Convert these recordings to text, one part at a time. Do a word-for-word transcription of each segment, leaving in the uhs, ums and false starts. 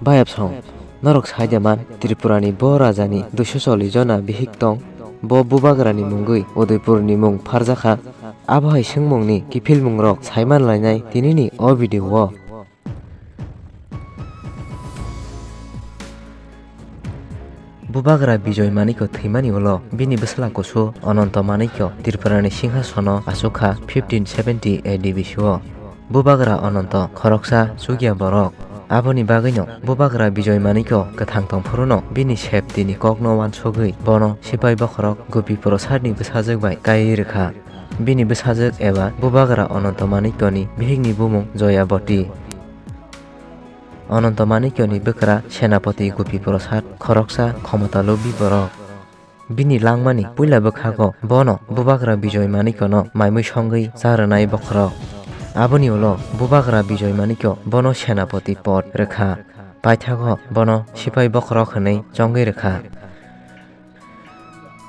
Bayapsong, norok sai de man, Tripurani bo rajani duiso chollish jona bihik tong, bo bubagrani mungwi Udaipurni mung pharjakha. Abo hai swngmungni kiphilmungrok saiman lainai tinini o video o. Bubagra Bijoy Manikya thwimani ulo bini bwsla kusu Ananta Manikya Tripurani singhasono achukha fifteen seventy A D bisio. Bubagra Ananta khoroksa chukya borok. Aboni bagwino Bubagra Bijoy Manikya kwthang tongphuru no bini safety ni kokno wansugwi bono sipai bokhorok Gopi Prasadni bwsajwk bai kaiwi rwkha. Bini bwsajwk eba Bubagra Ananta Manikyani bihikni bumung Joyaboti. Ananta Manikyani bwkra Senapati Gopi Prasad khoroksa khomota lobi borok. Bini langmani puila bwkhago bono Bubagra Bijoy Manikyano maimui songwi cha rwnai bokhorok. Aboni ulo Bubagra Bijoy Manikya bono Senapati pod rwkha. Paithago bono sipai bokhorok hwnwi chongwi rwkha.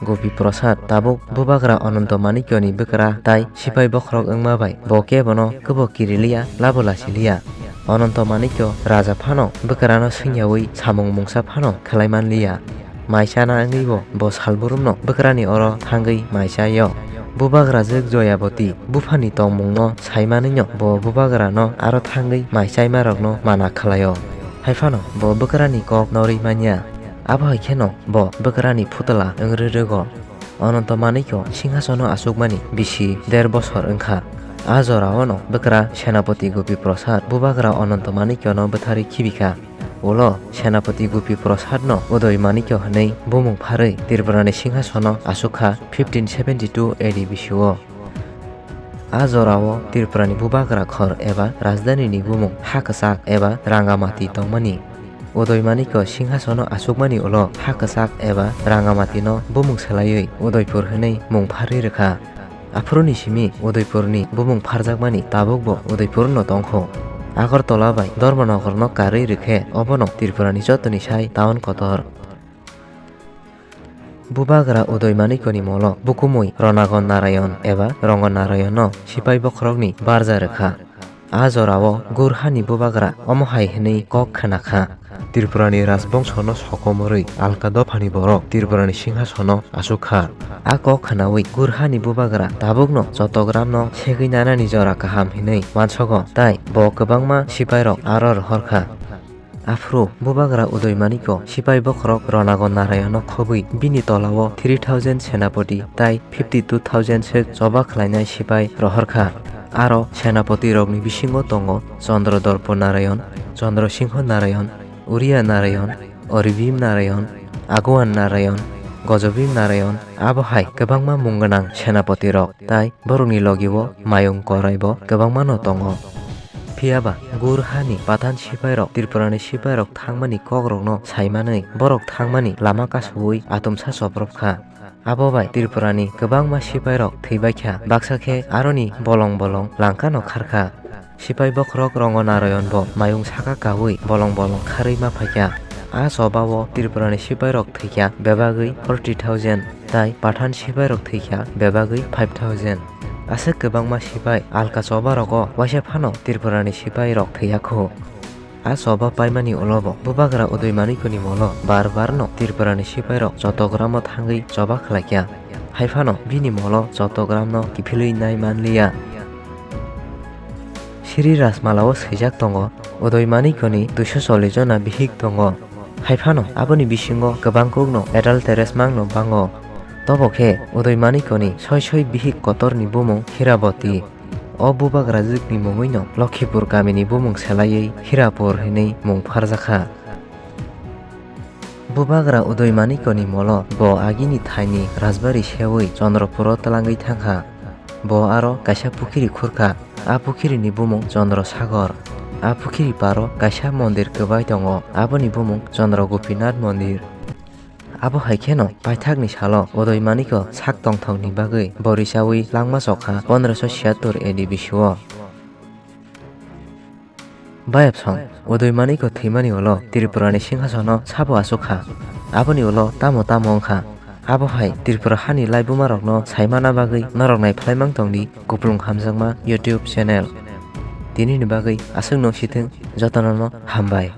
Gopi Prasad tabuk Bubagra Ananta Manikyani bwkra tai sipai bokhorok wngma bai bo kebono kwbo kiriliya, labo lachiliya. Ananta Manikya raja phano bwkrano swngyawi samung mungsa phano khlai manliya. Mai chana wngwibo bo salburumno bwkrani oro thangwi mai chaio. Bubagrajwk Joyaboti buphani tongmungno saimanwino bo bubagrano aro thangwi mai chaimarokno mana khlaio. Haiphano bo bwkrani kok norwi manya. Abo hai kheno bo bwkrani phutla wngwi rwgo. Ananta Manikya singhasono achukmani bisi der bosor wngkha. A jorao no bwkra Senapati Gopi Prasad Bubagra Ananta Manikyano bwtharwi khibikha. Ulo Senapati Gopi Prasadno Udoy Manikya hwnwi bumung pharwi Tripurani singhasono achukha fifteen seventy two A D bisio. A jorao Tripurani bubagra khor eba rajdanini bumung ha kwchak eba Rangamati tongmani. Udoy Manikya singhasono achukmani ulo ha kwchak eba Rangamatino bumung swlaiwi Udaipur hwnwi mung pharwi rwkha. Aphuruni simi Udaipurni bumung pharjakmani tabukbo Udaipurno tongkho. Agartala bai Dharmanagarno karwi rwkhe obono Tripurani jotoni sai town kotor. Bubagra Udoy Manikyani molo bukumui Ronagon Narayon eba Rongo Narayonno sipai bokhorokni barja rwkha. A jorao Gurhani bubagra omo hai hwnwi kok khwnakha. Tripurani rajbongsono sokomorwi Alka dophani borok Tripurani singhasono achukha. A kok khwnawi Gurhani bubagra tabukno Chottogramno segwi nanani jora kaham hwnwi wansogo, tai bo kwbangma sipairok aro rohorkha. Aphuru Bubagra Udoy Manikya sipai bokhorok Ronagon Narayono khobwi bini tolao three thousand senapati tai fifty two thousand swk choba khlainai sipai rohorkha. Aro senapatirokni bisingo tongo Chandra Dorpo Narayon, Chandra Singho Narayon, Uriya Narayon, Oribim Narayon, Aguan Narayon, Gojobim Narayon, abo hai kwbangma mung gwnang senapatirok. Tai borokni logi-o Mayung Korai bo kwbangmano tongo. Phiya ba Gurhani Pathan sipairok Tripurani sipairok thangmani kokrokno saimanwi borok thangmani lama kasu-ui atumsa chopropkha. Abo bai Tripurani kwbangma sipairok thwibaikha, baksa khe aroni bolong bolong Langkano kharkha. Sipai bokhorok Rongo Narayon bo mayung saka kaui bolong bolong kharwi ma phaikha. A chobao Tripurani sipairok thwikha bebagwi forty thousand, tai Pathan sipairok thwikha bebagwi five thousand. Aswk kwbangma sipai Alka chobarogo waisa phano Tripurani sipairok thwiya kho. A choba paimani ulobo Bubagra Udoy Manikyani molo bar barno Tripurani sipairok Chottogramo thangwi choba khlaikha. Haiphano bini molo Chottogramno kiphilwi nai manliya. Sri Rajmalao swijak tongo, Udoy Manikyani duiso chollish jona bihik tongo. Haiphano aboni bisingo kwbangkukno adulterous mangno bango. Tobo khe Udoy Manikyani soi soi bihik kotorni bumung Hiraboti. O bubagrajwkni mungwino Lokhipur kamini bumung selaiwi Hirapur hwnwi mung pharjakha. Bubagra Udoy Manikyani molo bo agini thaini rajbari seui Chandrapuro twlangwi thangkha. Bo aro kaisa pukhiri khurkha. A pukhirini bumung Chandra Sagor. A pukhiri paro kaisa mondir kwbai tongo, aboni bumung Chandra Gopinath Mondir. Abo hai kheno paithakni salo Udoy Manikya sak tongthokni bagwi borisaui langma chokha pondroso siyattor A D bisio. Bayapsong, Udoy Manikya thwimani ulo Tripurani singhasono sabo achukha. Aboni ulo tamo tamo wngkha. Abo hai Tripura hani laibumarokno saimana bagwi norok naiphlaimang tongdi Kuplung Hamjakma YouTube channel. Tinini bagwi aswkno sithwng, jotonono hambai.